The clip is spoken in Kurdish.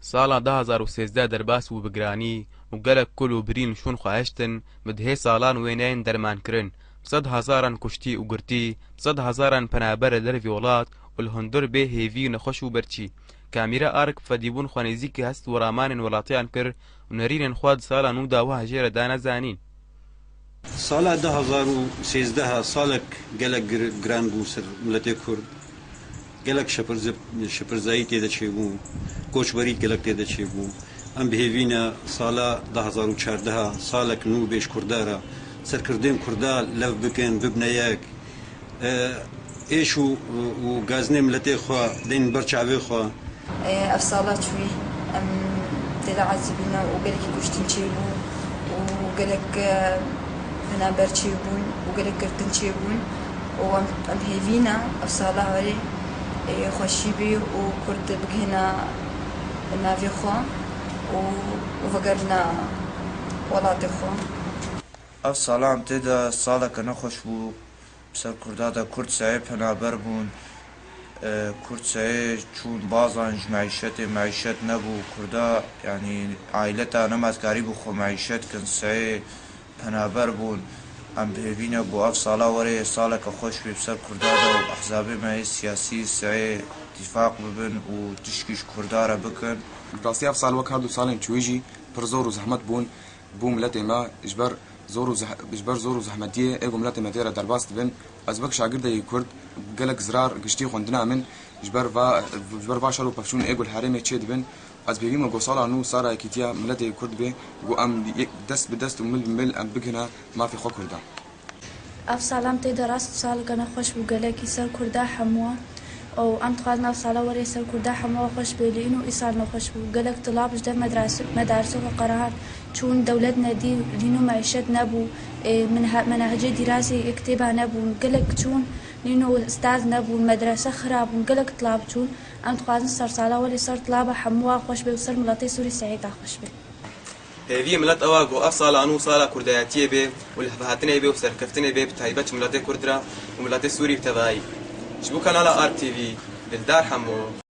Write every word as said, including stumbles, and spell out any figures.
Sala du hazar û sêzdeh derbas bû bi giranî û gelek kul û birîn şûn xwe hiştin, bi dihê salan wê neyên dermankirin, bi sed hezaran kuştî û girtî, bi sed hezaran penaber li dervî welat û li hundir bê hêvî, nexweş û berçî. Kamîra Ark bi fedîbûn xwe nêzîkî hest û ramanên welatiyan kir û nerînên xwe di sala nû de wiha jê re dane zanîn. Sala du hazar û sêzdeh salek gelek gir-, giran bû ser miletê Kurd. Gelek şepirze-, şepirzayî tê de çêbû, koçberî gelek tê de çêbû. Em bi hêvî ne sala du hazar û çardeh salek nû bê ji Kurda re, serkirdên Kurda lev bikin, bibne yek. E, êş û, û gazinê miletê xwe deyn ber çavê xwe. E, ev sala çûyî em tê de ezibîne û gelekî kuştin çêbû û gelek, e, penaber çêbûn û gelek girtin çêbûn û em, em hêvî ne ev sala herê, e, xweşî bî û Kurd bigihîne navê xwe û, û vegerine welatê xwe. Ev sala em tê de saleke nexweş bû. Bi ser Kurda de Kurd seyê penaber bûn. E, Kurd seyê çûn bazan ji meîşetê, meîşet nebû. Kurda, yanî aîleta nema dikarîbû xwe meîşet kin, seyê penaber bûn. Em bi hêvî ne ku ev sala were yê saleke xweş bê bi ser Kurda de û ehzabê me yê siyasî seyê tîfaq bibin û tişkî ji Kurda re bikin. Bi rastî ev sal wek her du salên çûyî jî pir zor û zehmet bûn. Bo miletê me, ji ber zor û zeh-, ji ber zor û zehmetiyê ê ku miletê me tê re derbas dibin, ez wek şagirdekî Kurd gelek zirar giştî xwendina min ji ber va, ji ber va şer û pevçûn ê ku li herêmê çêdibin. Ez bi hêvî me ku sala nû sala yekîtiya miletê Kurd bê, ku em yek dest bi dest û mil bi mil em bigihine mafê xwe Kurdan. Ev sala em tê de rast saleke nexweş bû gelekî ser Kurda hemû. Û em dixwazin ev sala were ser Kurda hemû xweş bê, lê îno îsal nexweş bû. Gelek tilab ji dev medras-, medarisa xwe qerahan çûn, dewlet nedî, lîno meîşet nebû, ê, minhe-, menahecê dîrasê ê kitêba nebûn. Gelek çûn, lîno staz nebûn, medrese xirab bûn, gelek tilab çûn. Em dixwazin ser sala were ser tilaba hemû xweş bê û ser miletê Sûrî seyê da xweş bê. Hêviyê milet ew e ku ev sala nû sala kurdayetiyê bê û lihevhatinê bê û serkeftinê bê, bi taybet ji miletê Kurd re û miletê Sûrî bi tevayî. Ji bo kanala Ark T V, Dildar Hemo,